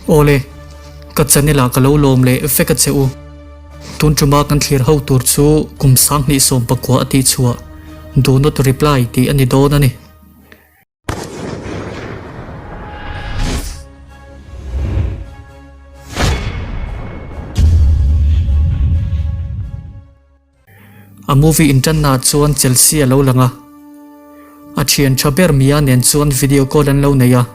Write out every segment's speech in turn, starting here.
Awle, ka channel ah ka lo lawm leh vek a che u. Tun tuma kan thlir ho tur chu kum 2019 a tih chhuah Do Not Reply tih a ni dawn a ni. A movie inṭannaah chuan Chelsea a lo lang a, a ṭhian ṭha ber Mia nen chuan video call an lo nei a.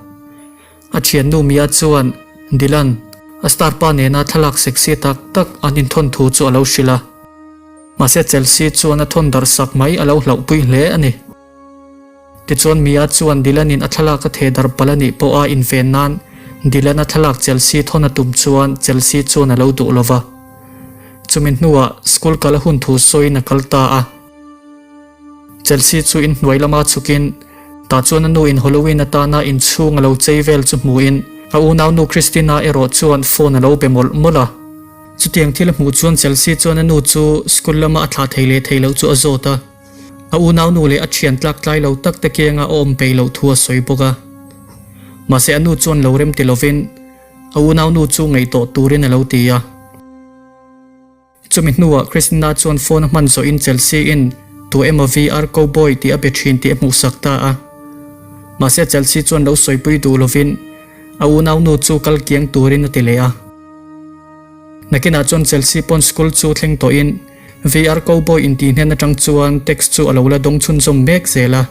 A ṭhiannu Mia chuan Dylan, a star pa nena thlalak sexy tak tak an inthawn thu chu a lo hrilh a. Mahse Chelsea chuan a thawn darh sak mai a lo hlauhpui hle a ni. Tichuan Mia chuan Dylan-in a thlalak a theh darh palh a nih pawha inven nan Dylan-a thlalak Chelsea thawn a tum chuan Chelsea chuan a lo duh lo va. Chumi hnuah school kal a hun thu sawiin a kal ta a. Chelsea chu inhnuai lama chhukin tah chuan a nu in Halloween atana inchhung a lo chei vel chu hmuhin a unaunu Christina erawh chuan phone a lo be mawlh mawlh a. Chutiang thil a hmuh chuan Chelsea chuan a nu chu school lama a thlah thei leh thei loh chu a zawt a. A unaunu leh a thian tlak tlai lo tak te kianga a awm peih loh thu a sawi bawk a. Mahse a nu chuan lo rem ti lovin a unaunu chu ngaih tawh turin a lo ti a. Chumi hnuah Christina chuan phone a hman zawhin Chelsea in tu emaw VR Cowboy tih a be thin tih a hmuhsak ta a. Mahse Chelsea chuan lo sawipui duh lovin a unaunu chu kal kiang turin a ti leh a. Nakinah chuan Chelsea pawn school chu thleng tawhin VR Cowboy intih hnen atang chuan text chu a lo la dawng chhunzawm mek zel a,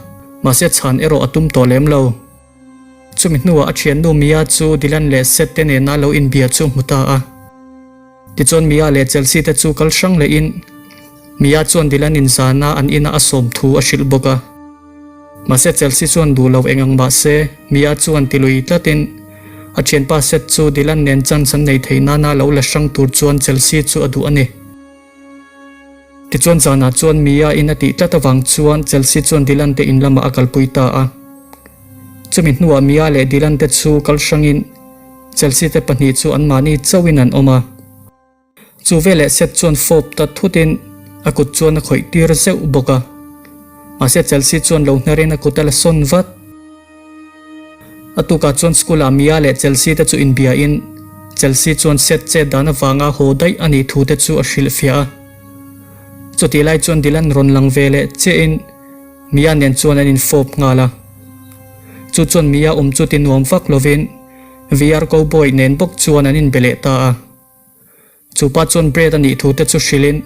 mahse chhan erawh a tum tawh lem lo. Chumi hnuah a thiannu Mia chu Dylan leh Seth te nena lo inbia chu hmu ta a. Tichuan Mia leh Chelsea te chu kal hrang lehin Mia chuan Dylan in zana an ina a sawm thu a hrilh bawk a. Mahse Chelsea chuan duh lo eng ang mahse Mia chuan tilui tlatin a thianpa Seth chu Dylan nen chance an nei thei nana lo la hrang tur chuan Chelsea chu a duh a ni. Tichuan zanah chuan Mia in a tih tlat avang chuan Chelsea chuan Dylan te in lamah a kalpui ta a. Chumi hnuah Mia leh Dylan te chu kal hrangin Chelsea te pahnih chu anmahni chauhin an awm a. Chu veleh Seth chuan fawp ta thutin a kut chuan a khawih tir zeuh bawk a. Mahse Chelsea chuan lo hnerin a kut a la sawn vat. A tukah chuan school ah Mia leh Chelsea te chu inbia in Chelsea chuan Seth chet dan avanga haw daih a nih thu te chu a hrilhfiah a. Chutih lai chuan Dylan rawn lang ve leh chiah in Mia nen chuan an infawp nghal a. Chu chuan Mia awm chu ti nuam vak lovin VR Cowboy nen bawk chuan an inbe leh ta a. Chu pa chuan Brad a nih thu te chu hrilhin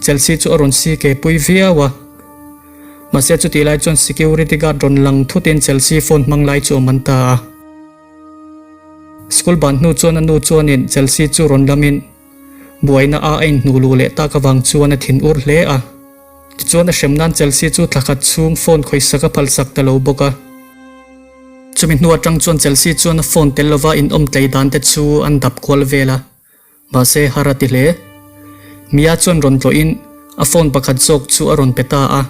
Chelsea chu a rawn si ke pui viau a. Mahse chutih lai chuan security guard rawn lang thutin Chelsea phone hmang lai chu a man ta a. School ban hnu chuan a nu chuanin Chelsea chu rawn lamin buaina a a inhnuh luh leh tak avang chuan a thin ur hle a. Tichuan a hrem nan Chelsea chu thla khat chhung phone khawihsak a phalsak ta lo bawk a. Chumi hnu atang chuan Chelsea chuan a phone tel lova inawm tlei dan te chu an dap kual vel a. Mahse har a ti hle. Mia chuan rawn tlawhin a phone pakhat zawk chu a rawn pe ta a.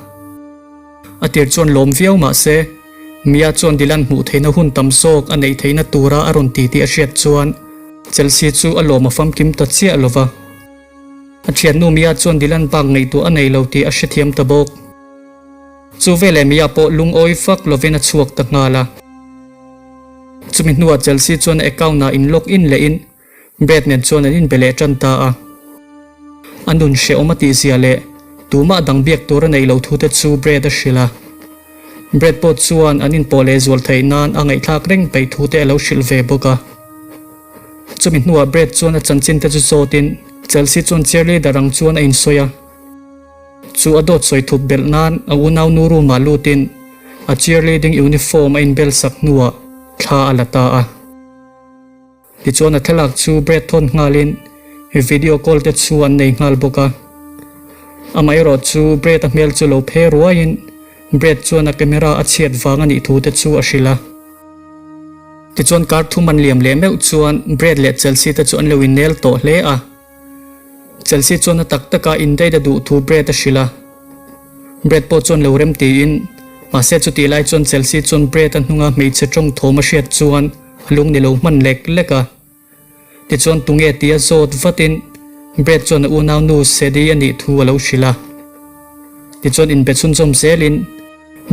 A tir chuan lawm viau mahse Mia chuan Dylan hmuh theihna hun tam zawk a neih theihna tura a rawn ti tih a hriat chuan Chelsea chu a lawm a famkim ta chiah lova. A thiannu Mia chuan Dylan bak ngaihtuah a nei lo tih a hrethiam ta bawk. Chu veleh Mia pawh lungawi vak lovin a chhuak ta nghal a. Chumi hnuah Chelsea chuan a account ah in log in lehin Brad nen chuan an inbe leh tan ta a. A nun hrehawm a tihzia leh tumah dang biak tur a neih loh thu te chu Brad a hrilh a. Brad pawh chuan an inpawh leh zual theih nan a ngaihthlak reng peih thu te a lo hrilh ve bawk a. Chumi hnuah Brad chuan a chanchin te chu zawtin Chelsea chuan cheerleader ang chuan a insawi a. Chu a dawt sawi thup belh nan a unaunu room ah lutin a cheerleading uniform a inbel sak hnuah thla a la ta a. Tichuan a thlalak chu Brad thawn nghalin video call te chu an nei nghal bawk a. Amaherawh chu Brad a hmel chu lo phe ruaiin Brad chuan a camera a chhiat vang a nih thu te chu a hrilh a. Tichuan kar thum an liam leh meuh chuan Brad leh Chelsea te chu an lo innel tawh hle a. Chelsea chuan a tak taka indate a duh thu Brad a hrilh a. Brad pawh chuan lo rem tiin mahse chutih lai chuan Chelsea chuan Brad a hnunga hmeichhe tawng thawm a hriat chuan A lung ni lo hman lek lek a. Tichuan tunge tia zawt vatin Brad chuan a unaunu Sadie a nih thu a lo hrilh a. Tichuan inbe chhunzawm zelin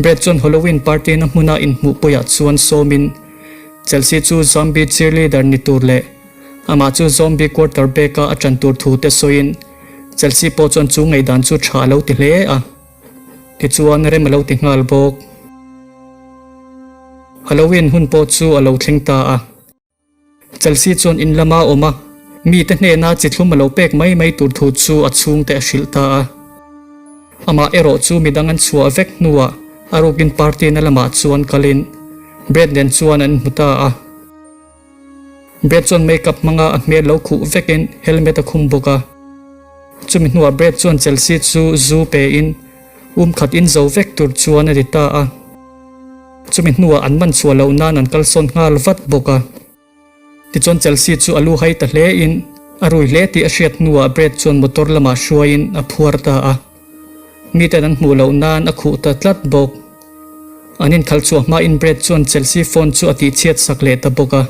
Brad chuan Halloween party na hmuna inhmuhpuiah chuan sawmin. Chelsea chu Zombie cheerleader ni tur leh amah chu Zombie quarterback-a a ṭan tur thu te sawiin Chelsea pawh chuan chu ngaihdan chu ṭha a lo ti hle a, tichuan rem a lo ti nghal bawk. Halloween hun pawh chu a lo thleng ta a. Chelsea chuan in lama awm a, mite hnena chi thlum a lo pek mai mai tur thu chu a chhungte a hrilh ta a. Amah erawh chu midang an chhuah vek hnuah a rukin party na lamah chuan kalin Brad nen chuan an inhmu ta a. Brad chuan makeup hmanga a hmel lo khuh vekin helmet a khum bawk a. Chumi hnuah Brad chuan Chelsea chu zu pein um khat in zo vek tur chuan a ti ta a. Chumi hnuah an man chhuah loh nan an kalsawn nghal vat bawk a. Tichuan Chelsea chu a lu hai ta hle in a rui hle tih a hriat hnuah Brad chuan motor lamah hruaiin a phuar ta a. Miten an hmuh loh nan a khuh ta tlat bawk. An inkhalh chhuah hmain Brad chuan Chelsea phone chu a tihchhiat sak leh ta bawk a.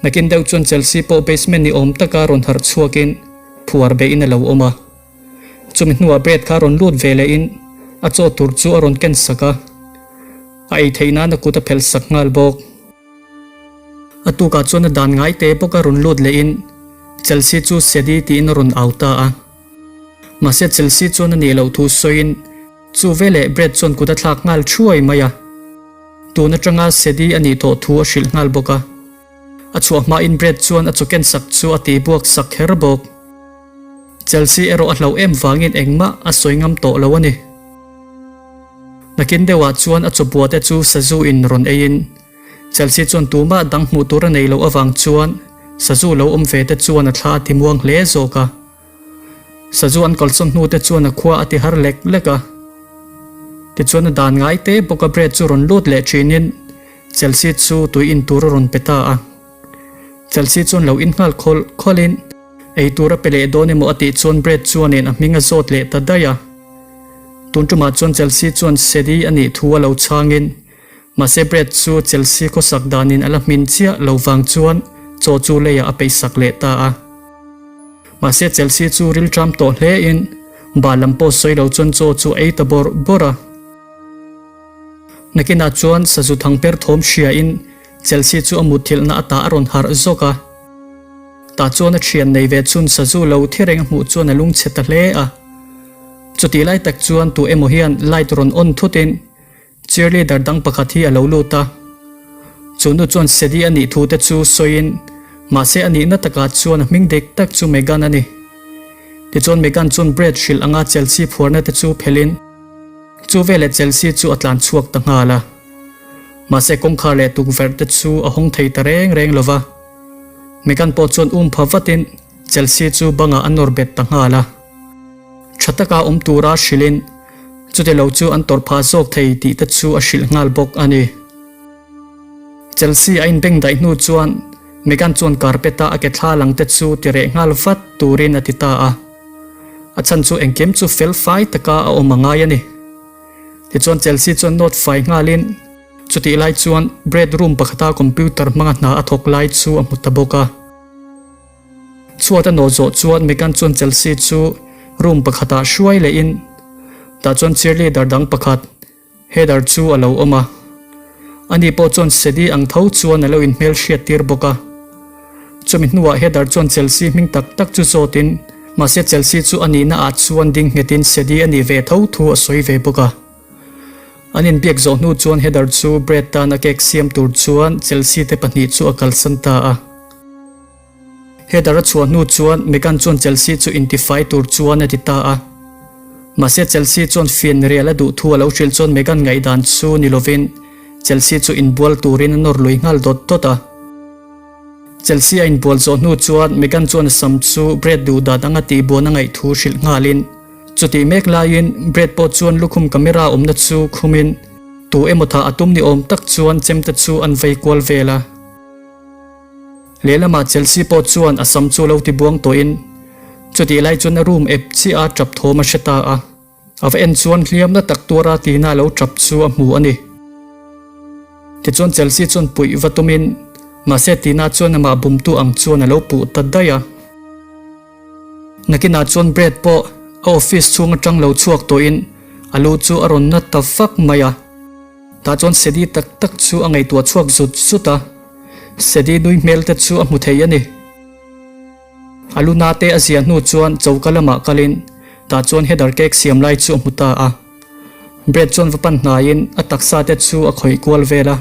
Nakin deuh chuan Chelsea pawh basement ni awm taka rawn harh chhuakin phuar beihin a lo awm a. Chumi hnuah Brad kha rawn lut ve lehin a chaw tur chu a rawn ken sak a, a ei theih nan a kut a phelh sak nghal bawk. A tukah chuan a dan ngai te bawk a rawn lut lehin Chelsea chu Sadie tiin a rawn au ta a. Mahse Chelsea chuan a nih loh thu sawiin chu veleh Brad chuan kut a thlak nghal thuai mai a. Tun atanga Sadie a nih tawh thu a hrilh nghal bawk a. A chhuah hmain Brad chuan a chaw ken sak chu a tihbuak sak kher bawk. Chelsea erawh a hlauh em vangin engmah a sawi ngam tawh lo a ni. Nakin deuhah chuan a chawbua te chu sazu in rawn eiin Chelsea chuan tumah dang hmuh tur a nei loh avang chuan sazu lo awm ve te chuan a thla a ti muang hle zawk a. Sazu an kalsawn hnu te chuan a khua a ti har lek lek a. Tichuan a dan ngai te bawk a Brad chu rawn lut leh thinin Chelsea chu tui in tur a rawn pe ta a. Chelsea chuan lo in nghal khawlh khawlhin Ei tur a pe leh dawn emaw a tih chuan Brad chuanin a hming a zawt leh ta daih a. Tun tumah chuan Chelsea chuan Sadie a nih thu a lo chhangin, mahse Brad chu Chelsea khawsak danin a la hmin chiah lo vang chuan chaw chu leiah a peihsak leh ta a. Mahse Chelsea chu rilṭam tawh hlein bah lam pawh sawi lo chuan chaw chu a ei ta bawrh bawrh a. Nakinah chuan sazu thangper thawm hriain Chelsea chu a mutthilhna ata a rawn harh zawk a. Tah chuan a thian nei ve chun sazu lo thi reng a hmuh chuan a lungchhe ta hle a. Chutih lai tak chuan tu emaw hian light rawn on thutin cheerleader dang pakhat hi a lo lut a. Chu nu chuan Sadie a nih thu te chu sawiin mahse a nihna takah chuan a hming dik tak chu Megan a ni. Tichuan Megan chuan Brad hrilh anga Chelsea phuarna te chu phelhin chu veleh Chelsea chu a tlan chhuak ta nghal a. Mahse kawngkhar leh tukverh te chu a hawng thei ta reng reng lova. Megan pawh chuan um pha vatin Chelsea chu bangah a nawr bet ta nghal a. Tha taka awm tura hrilhin chuti lo chu an tawrh phah zawk thei tih te chu a hrilh nghal bawk a ni. Chelsea a inbeng daih hnu chuan Megan chuan carpet-a a ke thla lang te chu ti reh nghal vat turin a ti ta a. A chhan chu engkim chu fel fai taka a awm a ngai a ni. Tichuan Chelsea chuan note fai nghalin Chutih lai chuan bread room pakhata computer hmanga hna a thawk lai chu a hmu ta bawk a. Chhuat a nawh zawh chuan Megan chuan Chelsea chu room pakhatah hruai lehin tah chuan cheerleader dang pakhat Heather chu a lo awm a. Ani pawh chuan Sadie ang tho chuan a lo inhmelhriat tir bawk a. Chumi hnuah Heather chuan Chelsea hming tak tak chu zawtin mahse Chelsea chu a nihna ah chuan ding nghetin Sadie a nih ve tho thu a sawi ve bawk a. An inbiak zawh hnu chuan Heather chu Brad tan a cake siam tur chuan Chelsea te pahnih chu a kalsan ta a. Heather a chhuah hnu chuan Megan chuan Chelsea chu intifai tur chuan a ti ta a. Mahse Chelsea chuan fian rial a duh thu a lo hrilh chuan Megan ngaihdan chu ni lovin Chelsea chu inbual turin a nawr lui nghal dawt dawt a. Chelsea a inbual zawh hnu chuan Megan chuan a sam chu Brad duh dan anga tihbuan a ngaih thu hrilh nghalin, Chutih mek laiin Brad pawh chuan lukhum camera awmna chu khumin tu emaw thah a tum ni awm tak chuan chemte chu an vei kual vel a. Lehlamah Chelsea pawh chuan a sam chu lo ti buang tawhin chutih lai chuan a room ep chiah a tap thawm a hre ta a. A va en chuan hliamna tak tuara tina lo tap chu a hmu a ni. Tichuan Chelsea chuan puih va tumin mahse Tina chuan amah bumtu ang chuan a lo puh ta daih a. Nakinah chuan Brad pawh a office chhung atang lo chhuak tawhin a lu chu a rawn na ta vak mai a. Tah chuan Sadie tak tak chu a ngaihtuah chhuak zut zut a, Sadie nui hmel te chu a hmu thei a ni. A lu na te a zia hnu chuan choka lamah kalin tah chuan Heather cake siam lai chu a hmu ta a. Brad chuan va pan hnaiin a taksa te chu a khawih kual vel a.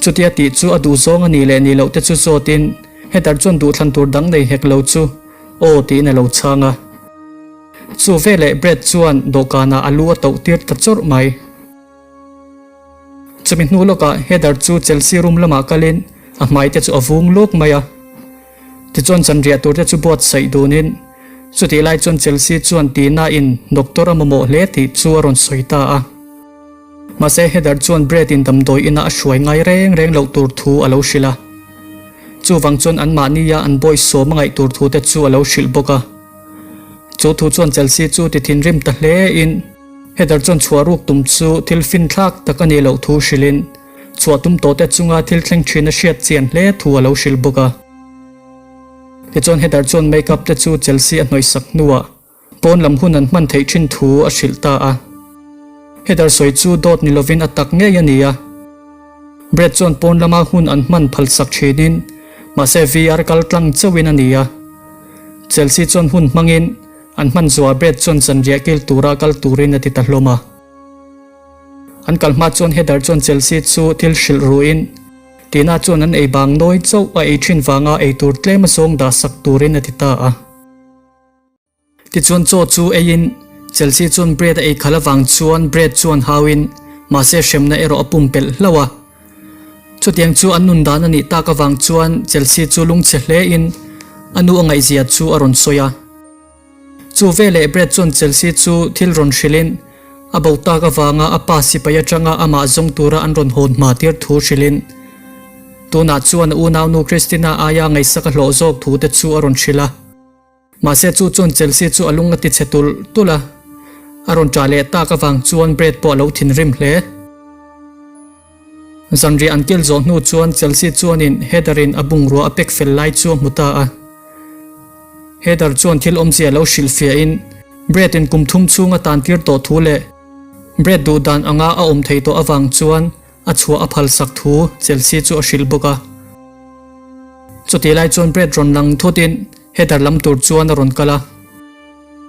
Chutia tih chu a duh zawng a nih leh nih loh te chu zawtin Heather chuan duhthlan tur dang nei hek lo chu aw tiin a lo chhang a. Chu veleh Brad chuan dawhkanah a lu a toh tir ta chawrh mai. Chumi hnu lawkah Heather chu Chelsea room lamah kalin a hmai te chu a vung luk mai a. Tichuan zanriah tur te chu buatsaih dunin chutih lai chuan Chelsea chuan Tina in doctor a mamawh hle tih chu a rawn sawi ta a. Mahse Heather chuan Brad in damdawi inah a hruai ngai reng reng loh tur thu a lo hrilh a. Chuvang chuan anmahnia an bawi sawm a ngaih tur thu te chu a lo hrilh bawk a. Chu thu chuan Chelsea chu ti thinrim ta hle in Heather chuan chhuah ruk tum chu thil finthlak tak a nih loh thu hrilhin chhuah tum tawh te chunga thil thleng thin a hriat chian hle thu a lo hrilh bawk a. Tichuan Heather chuan make up te chu Chelsea a hnawih sak hnuah pawn lam hun an hman theih thin thu a hrilh ta a. Heather sawi chu dawt ni lovin a tak ngei a ni a. Brad chuan pawn lama hun an hman phal sak thinin mahse VR kal tlang chauhin a ni a. Chelsea chuan hun hmangin an hman zuah Brad chuan zanriah kil tura kal turin a ti ta hlawm a. An kal hma chuan Heather chuan Chelsea chu thil hrilh ruhin Tina chuan an ei bang nawi chauh a ei thin vanga ei tur tlem a zawng dah sak turin a ti ta a. Tichuan chaw chu eiin Chelsea chuan bread a ei khalh avang chuan bread chuan hauin mahse hremna erawh a pumpelh hlauh a. Chutiang chu an nun dan a nih tak avang chuan Chelsea chu lungchhe hlein a nu a ngaihzia chu a rawn sawi a. Chu veleh Brad chuan Chelsea chu thil rawn hrilhin a bo tak avanga a pa sipai atanga amah zawng tura an rawn hawn hma tir thu hrilhin tunah chuan a unaunu Christina aia ngaihsak a hlawh zawk thu te chu a rawn hrilh a. Mahse chu chuan Chelsea chu a lung a ti chhe tulh tulh a, a rawn ṭah leh tak avang chuan Brad pawh a lo thinrim hle. Zanriah an kil zawh hnu chuan Chelsea chuanin Heather-in a bungrua a pek fel lai chu a hmu ta a. Heather chuan thil awmzia lo hrilhfiahin Brad-in kum thum chhung a tan tir tawh thu leh Brad duh dan anga a awm thei tawh avang chuan A chhuah a phal sak thu Chelsea chu a hrilh bawk a. Chutih lai chuan Brad rawn lang thutin Heather lam tur chuan a rawn kal a.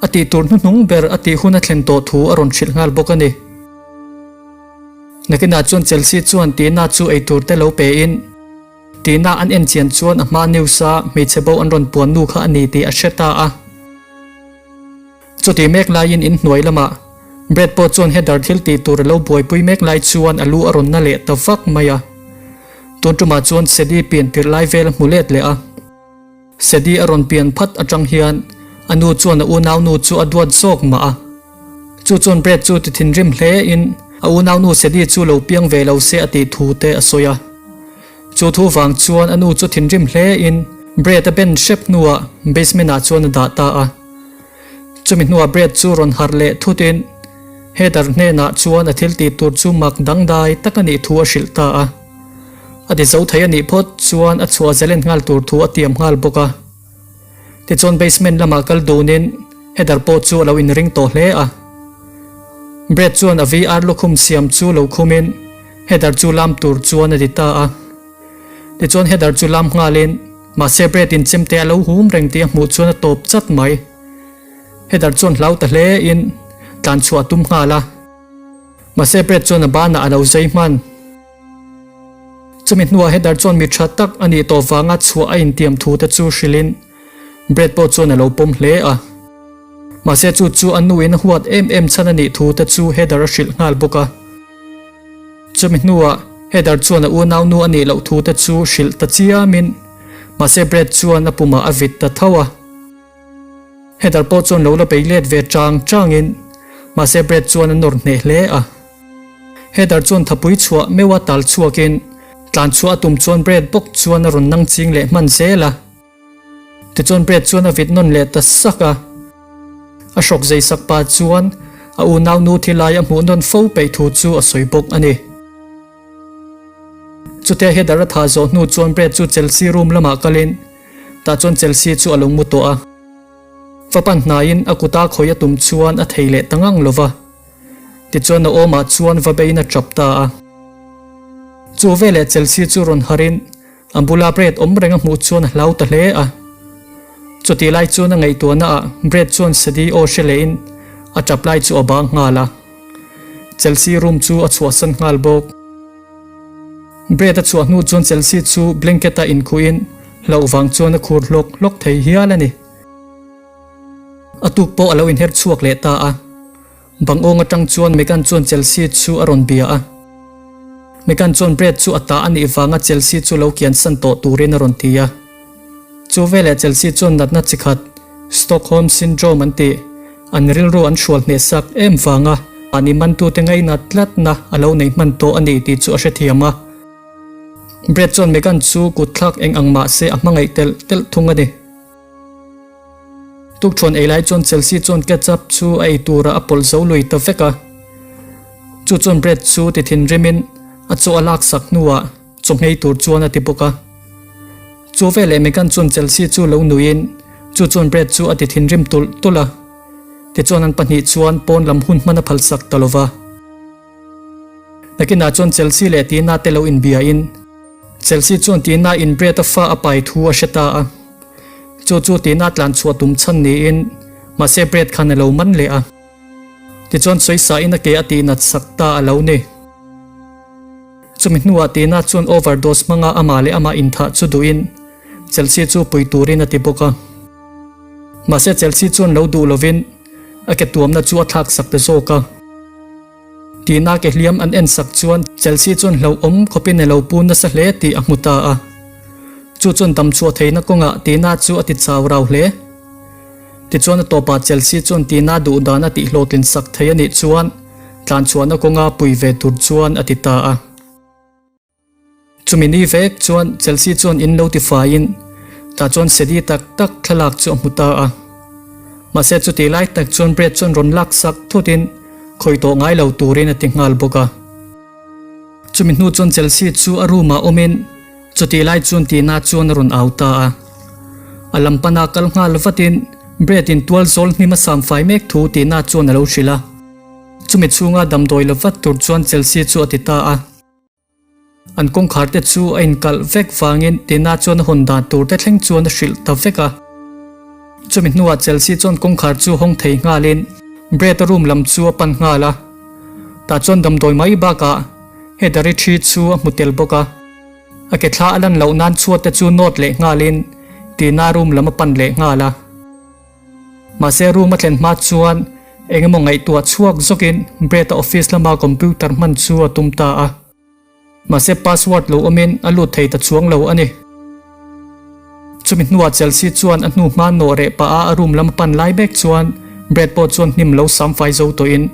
A tih tur hnuhnung ber a tih hun a thlen tawh thu a rawn hrilh nghal bawk a ni. Nakinah chuan Chelsea chuan Tina chu eitur te lo pe in Tina an en chian chuan a hma news a hmeichhe bo an rawn puan nu kha a ni tih a hre ta a. Chutih mek laiin in hnuai lamah Brad pawh chuan Heather thil tih tur a lo buaipui mek lai chuan a lu a rawn na leh ta vak mai a. Tun tumah chuan Sadie pian tirh lai vel a hmu let leh a. Sadie a rawn pian phat atang hian a nu chuan a unaunu chu a duat zawk mah a. Chu chuan Brad chu ti thinrim hle in a unaunu Sadie chu lo piang ve lo se a tih thu te a sawi a. Chu thu vang chuan a nu chu thinrim hle in Brad a ben hrep hnuah basement ah chuan a dah ta a. Chumi hnuah Brad chu rawn harh leh thutin Heather hnenah chuan a thil tih tur chu mak dangdai tak a nih thu a hrilh ta a. A ti zo thei a nih phawt chuan a chhuah zalen nghal tur thu a tiam nghal bawk a. Tichuan basement lamah kal dunin Heather pawh chu a lo inring tawh hle a. Brad chuan a VR lukhum siam chu lo khumin Heather chu lam tur chuan a ti ta a. Tichuan Heather chu lam nghalin mahse Brad in chemte a lo hum reng tih a hmuh chuan a tawp chat mai. Heather chuan hlau ta hle in tlan chhuah a tum nghal a. Mahse Brad chuan a banah a lo zai hman. Chumi hnuah Heather chuan mi tha tak a nih tawh vanga chhuah a intiam thu te chu hrilhin Brad pawh chuan a lo pawm hle a. Mahse chu chu a nuin a huat em em chhan a nih thu te chu Heather a hrilh nghal bawk a. Chumi hnuah Heather chuan a unaunu a nih loh thu te chu hrilh ta chiamin mahse Brad chuan a pumah a vit ta tho a. Heather pawh chuan lo la bei let ve chang changin mahse Brad chuan a nawr hneh hle a. Heather chuan thapui chhuah meuha tal chhuakin tlan chhuah a tum chuan Brad bawk chuan a rawn nang ching leh hman zel a. Tichuan Brad chuan a vit nawn leh ta sak a. A hrawk zei sak pah chuan a unaunu thi lai a hmuh nawn fo peih thu chu a sawi bawk a ni. Chutia Heather a thah zawh hnu chuan Brad chu Chelsea room lamah kalin tah chuan Chelsea chu a lo mu tawh a. Va pan hnaiin a kuta khawi a tum chuan a thei leh ta ngang lo va. Tichuan a awmah chuan va beiin a tap ta a. Chu veleh Chelsea chu rawn harin a bula Brad awm reng a hmuh chuan a hlau ta hle a. Chutih lai chuan a ngaihtuahna ah Brad chuan Sadie aw hre lehin a tap lai chu a bang nghal a. Chelsea room chu a chhuahsan nghal bawk. Brad a chhuah hnu chuan Chelsea chu blanket a inkhuhin hlauh vang chuan a khur hlawk hlawk thei hial a ni. A tuk pawh a lo inher chhuak leh ta a. Bangawng atang chuan Megan chuan Chelsea chu a rawn bia a. Megan chuan Brad chu a ta a nih vanga Chelsea chu lo kiansan tawh turin a rawn ti a. Chu veleh Chelsea chuan natna chi khat, Stockholm Syndrome an tih, an rilru an hrual hnehsak em vanga mahni mantute ngainat tlatna a lo nei hman tawh a ni tih chu a hrethiam a. Brad chuan Megan chu kutthlak eng ang mah se a hmangaih telh telh thung a ni. Tukṭhuan ei lai chuan Chelsea chuan ketchup chu a ei turah a pawlh zo lui ta vek a. Chu chuan bread chu ti thinrimin a chaw a laksak hnuah chaw nghei tur chuan a ti bawk a. Chu veleh Megan chuan Chelsea chu lo nuiin chu chuan bread chu a ti thinrim tulh tulh a. Tichuan an pahnih chuan pawn lam hun hman a phalsak ta lo va. Nakinah chuan Chelsea leh Tina te lo inbiain Chelsea chuan Tina in Brett-a fa a pai thu a hre ta a. Chu chu Tina tlan chhuah tum chhan niin mahse Brett khan a lo man leh a. Tichuan sawisa in a ke a tihnat sak ta a lo ni. Chumi hnuah Tina chuan overdose hmanga amah leh amah inthah chu duhin Chelsea chu pui turin a ti bawk a. Mahse Chelsea chuan lo duh lovin a ke tuamna chu a thlak sak ta zawk a. Tina ke hliam an en sak chuan Chelsea chuan hlauhawm khawpin a lo pu nasa hle tih a hmu ta a. Chu chuan damchhuah theihna kawngah Tina chu a ti chau rau hle. Tichuan a tawpah Chelsea chuan Tina duh dan a tihhlawhtlin sak thei a nih chuan tlanchhuahna kawnga pui ve tur chuan a ti ta a. Chumi ni vek chuan Chelsea chuan in lo ti faiin tah chuan Sadie tak tak thlalak chu a hmu ta a. Mahse chutih lai tak chuan Brad chuan rawn lak sak thutin khawi tawh ngai lo turin a ti nghal bawk a. Chumi hnu chuan Chelsea chu a room ah awmin chutih lai chuan Tina chuan a rawn au ta a. A lam pana kal nghal vatin Brad in tual zawl hnim a sam fai mek thu Tina chuan a lo hrilh a. Chumi chhunga damdawi la vat tur chuan Chelsea chu a ti ta a. An kawngkhar te chu a inkalh vek vangin Tina chuan a hawn dan tur te thleng chuan a hrilh ta vek a. Chumi hnuah Chelsea chuan kawngkhar chu hawng thei nghalin Brett-a room lam chu a pan nghal a. Tah chuan damdawi mai bakah Heather-i thi chu a hmu tel bawk a. A ke thla a lan loh nan chhuat te chu nawt leh nghalin Tina room lam a pan leh nghal a. Mahse room a thlen hma chuan eng emaw ngaihtuah chhuak zawkin Brett-a office lama computer hman chu a tum ta a. Mahse password lo awmin a lut thei ta chuang lo a ni. Chumi hnuah Chelsea chuan a hnu hma nawh reh pah a a room lam a pan lai mek chuan Brett pawh chuan hnim lo sam fai zo tawhin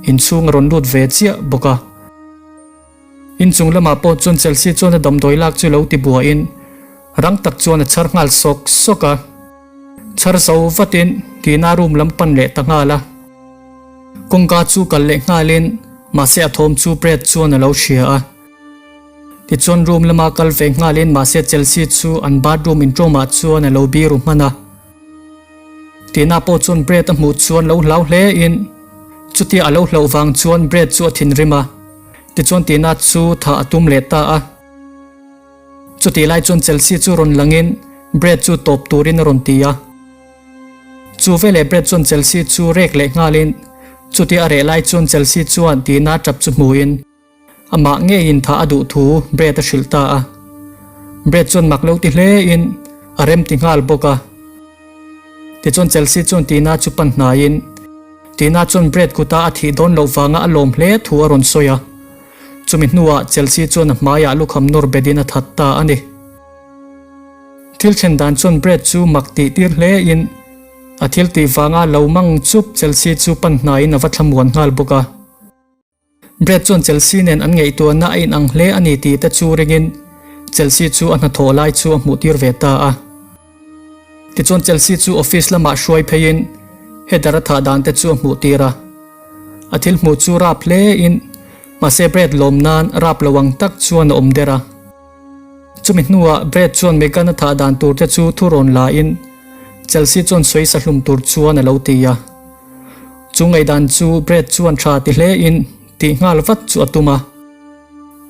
inchhung a rawn lut ve chiah bawk a. Inchung lamah pawh chuan Chelsea chuan a damdawi lak chu lo ti buaiin rang tak chuan a chhar nghal sawk sawk a. Chhar zo vatin Tina room lam pan leh ta nghal a. Kawngka chu kal leh nghalin mahse a thawm chu Brad chuan a lo hria a. Tichuan room lama kal ve nghalin mahse Chelsea chu an bathroom intawmah chuan a lo biru hman a. Tina pawh chuan Brad a hmuh chuan lo hlau hle in chutia a lo hlauh vang chuan Brad chu a thinrim a. Tichuan Tina chu thah a tum leh ta a. Chutih lai chuan Chelsea chu rawn langin Brad chu tawp turin a rawn ti a. Chu veleh Brad chuan Chelsea chu rek leh nghalin chutia a reh lai chuan Chelsea chuan Tina tap chu hmuin amah ngeiin thah a duh thu Brad a hrilh ta a. Brad chuan mak lo ti hlein a rem ti nghal bawk a. Tichuan Chelsea chuan Tina chu pan hnaiin Tina chuan Brad kuta a thih dawn loh vanga a lawm hle thu a rawn sawi a. Chumi hnuah Chelsea chuan a hmaiah lukham nawr betin a that ta a ni. Thil thlen dan chuan Brad chu mak tih tir hlein a thil tih vanga lo mang chup Chelsea chu pan hnaiin a va thlamuan nghal bawk a. Brad chuan Chelsea nen an ngaihtuahna a inang hle a ni tih te chu ringin Chelsea chu a hnathawh lai chu a hmuh tir ve ta a. Tichuan Chelsea chu office lamah hruai pheiin Heather a thah dan te chu a hmuh tir a. A thil hmuh chu rap hle in mahse Brad lawm nan rap lo ang tak chuan a awm der a. Chumi hnuah Brad chuan Megan a thah dan tur te chu thu rawn la in Chelsea chuan sawi sa hlum tur chuan a lo ti a. Chu ngaihdan chu Brad chuan tha ti hle in. tih nghal vat chu a tum a.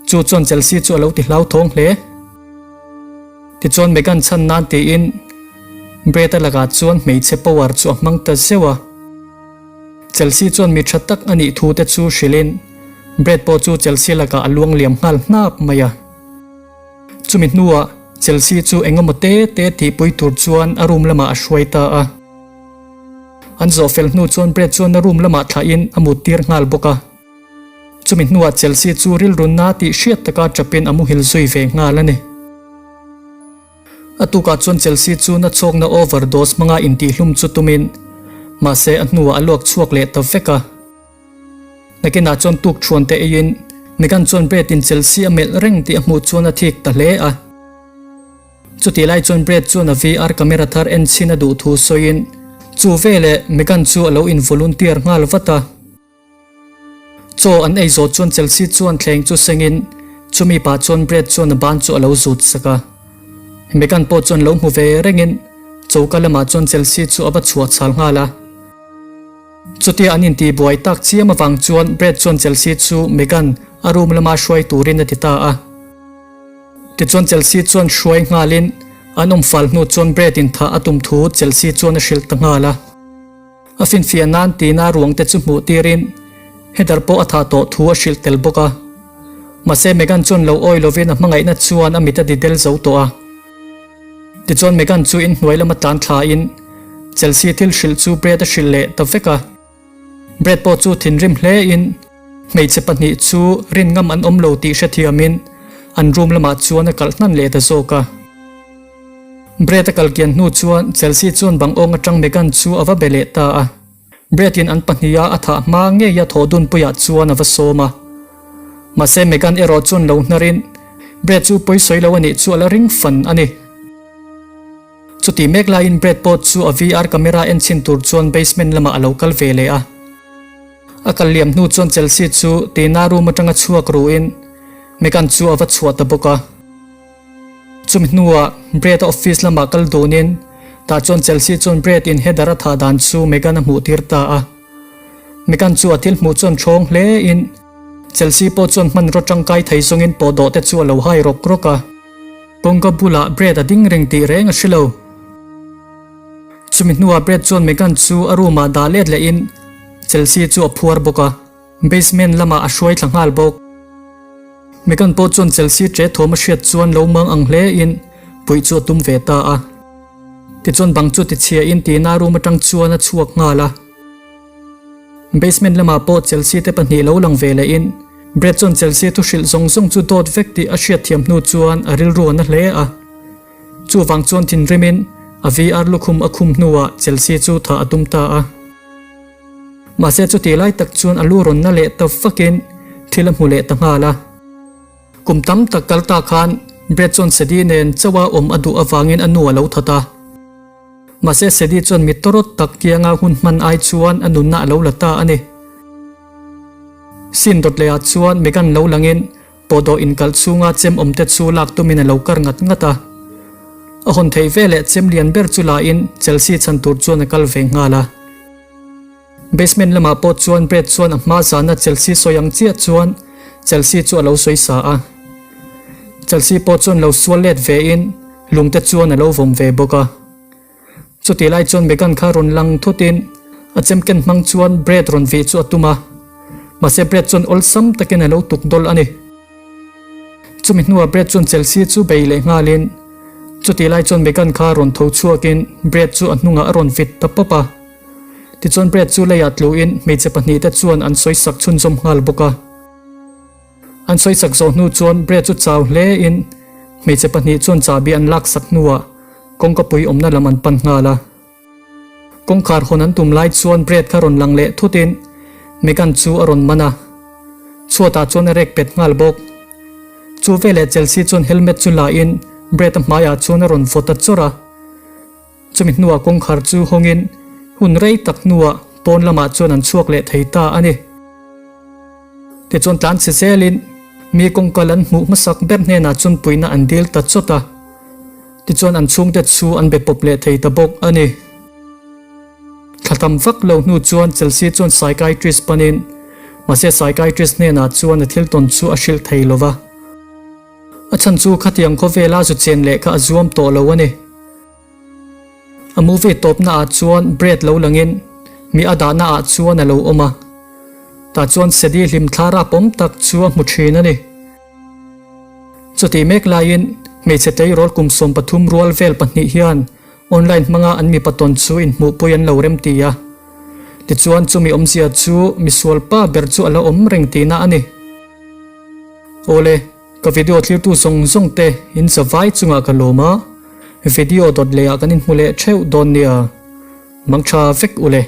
Chu chuan Chelsea chu a lo ti hlauthawng hle. Tichuan Megan chhan nan tiin Brett-a lakah chuan hmeichhe power chu a hmang ta zeuh a. Chelsea chuan mi tha tak a nih thu te chu hrilhin Brett pawh chu Chelsea lakah a luang liam nghal hnap mai a. Chumi hnuah Chelsea chu engemaw te te tihpui tur chuan a room lamah a hruai ta a. An zawh fel hnu chuan Brett chuan a room lamah thlahin a mut tir nghal bawk a. Chumi hnuah Chelsea chu rilrunna tih hriat taka chapin a muhil zui ve nghal a ni. A tukah chuan Chelsea chu na chhawkna overdose hmanga intihlum chu tumin, mahse a hnuah a luak chhuak leh ta vek a. Nakinah chuan tuk thuan te eiin Megan chuan Brett in Chelsea a melh reng tih a hmuh chuan a thik ta hle a. Chutih lai chuan Brett chuan a VR camera thar en chhin a duh thu sawiin chu veleh Megan chu a lo in volunteer nghal vat a. Chaw an ei zawh chuan Chelsea chuan thleng chu sengin chumi pah chuan Brett chuan a ban chu a lo zut sak a. Megan pawh chuan lo hmu ve rengin choka lamah chuan Chelsea chu a va chhuah chhal nghal a. Chutia an intihbuai tak chiam avang chuan Brett chuan Chelsea chu Megan a room lama hruai turin a ti ta a. Tichuan Chelsea chuan hruai nghalin an awm fal hnu chuan Brett in thah a tum thu Chelsea chuan a hrilh ta nghal a. A finfiah nan tina ruang te chu hmuh tirin Heather pawh a thah tawh thu a hrilh tel bawk a. Mahse Megan chuan lo awi lovin a hmangaihna chuan a mit a ti del zo tawh a. Tichuan Megan chu inhnuai lama tlan thlain Chelsea thil hrilh chu Brad a hrilh leh ta vek a. Brad pawh chu thinrim hlein hmeichhe pahnih chu rin ngam an awm lo tih hrethiamin an room lamah chuan a kalh hnan leh ta zawk a. Brad a kal kian hnu chuan Chelsea chuan bang awng atang Megan chu a va be leh ta a. Brad in an pahniha a thah hma ngeia thawh dunpuiah chuan a va sawm a. Mahse Megan erawh chuan lo hnarin Brad chu pawisawi lo a nih chu a la ring fan a ni. Chutih mek laiin Brad pawh chu a VR camera en chhin tur chuan basement lamah a lo kal ve leh a. A kal liam hnu chuan Chelsea chu Tina room atanga chhuak ruin Megan chu a va chhuah ta bawk a. Chumi hnuah Brad-a office lamah kal dunin tah chuan Chelsea chuan Brad in Heather a thah dan chu Megan a hmuh tir ta a. Megan chu a thil hmuh chuan ṭhawng hle in Chelsea pawh chuan hmanraw ṭangkai thei zawngin pawhdawh te chu a lo hai rawk rawk a. Kawngka bulah Brad a ding reng tih reng a hre lo. Chumi hnuah Brad chuan Megan chu a room ah dah let lehin Chelsea chu a phuar bawk a. Basement lamah a hruai thla nghal bawk. Megan pawh chuan Chelsea ṭe thawm a hriat chuan lo mang ang hle in puih chu a tum ve ta a. Tichuan bang chu tichhia in Tina room atang chuan a chhuak nghal a. Basement lamah pawh Chelsea te pahnih lo lang ve leh in Brad chuan Chelsea thu hrilh zawng zawng chu dawt vek tih a hriat thiam hnu chuan a rilru a na hle a. Chuvang chuan thinrim in a VR lukhum a khum hnuah Chelsea chu thah a tum ta a. Mahse chutih lai tak chuan a lu rawn na leh ta vakin thil a hmu leh ta nghal a. Kum tam tak kal ta khan Brad chuan Sadie nen chauha awm a duh avangin a nu a lo that a. Mahse Sadie chuan mi tawrawt tak kianga hun hman ai chuan a nunna a lo la ta a ni. Scene dawt lehah chuan Megan lo langin Pawhdawh inkalh chhunga chem awmte chu lak tumin a lo kar ngat ngat a. A hawn theih veleh chem lian ber chu lain Chelsea chhan tur chuan a kal ve nghal a. Basement lamah pawh chuan Brad chuan a hma zana Chelsea sawi ang chiah chuan Chelsea chu a lo sawi sa a. Chelsea pawh chuan lo sual let vein lungte chuan a lo vawm ve bawk a. Chutih lai chuan Megan kha rawn lang thutin a chemken hmang chuan Brad rawn vih chu a tum a, mahse Brad chuan awlsam takin a lo tuk dawl a ni. Chumi hnuah Brad chuan Chelsea chu bei leh nghalin chutih lai chuan Megan kha rawn tho chhuakin Brad chu a hnungah a rawn vit ta pawp a. Tichuan Brad chu leiah tluin hmeichhe pahnihte chuan an sawisak chhunzawm nghal bawk a. An sawisak zawh hnu chuan Brad chu chau hlein hmeichhe pahnih chuan chahbi an laksak hnuah kawngka pui awmna lam an pan nghal a. Kawngkhar hawn an tum lai chuan Brad kha rawn lang leh thutin Megan chu a rawn man a, chhuatah chuan a rek pet nghal bawk. Chu veleh Chelsea chuan helmet chu la in Brad a hmaiah chuan a rawn vaw ta chawrh a. Chumi hnuah kawngkhar chu hawngin hun rei tak hnuah pawn lamah chuan an chhuak leh thei ta a ni. Tichuan tlan chhe zelin mi kawngkal an hmuh hmasak ber hnenah chuan puihna an dil ta chawt a. Tichuan an chhungte chu an be pawp leh thei ta bawk a ni. Thla tam vak lo hnu chuan Chelsea chuan psychiatrist panin. Mahse psychiatrist hnenah chuan a thil tawn chu a hrilh thei lo va. A chhan chu khatiang khawvela zu chen leh kha a zuam tawh lo a ni. A movie tawpna ah chuan Brad lo langin mi a dahna ah chuan a lo awm a. Tah chuan Sadie hlim thla rapawm tak chu a hmu thin a ni. Chutih mek laiin hmeichhe tleirawl kum 13 rual vel pahnih hian online hmanga an mipa tawn chu inhmuhpui an lo remti a. Tichuan chumi awmzia chu misual pa ber chu a la awm reng tihna a ni. Awle, ka video thlirtu zawng zawng te in za vai chungah ka lawm a, video dawt lehah kan inhmu leh theuh dawn nia. Mangtha vek ule.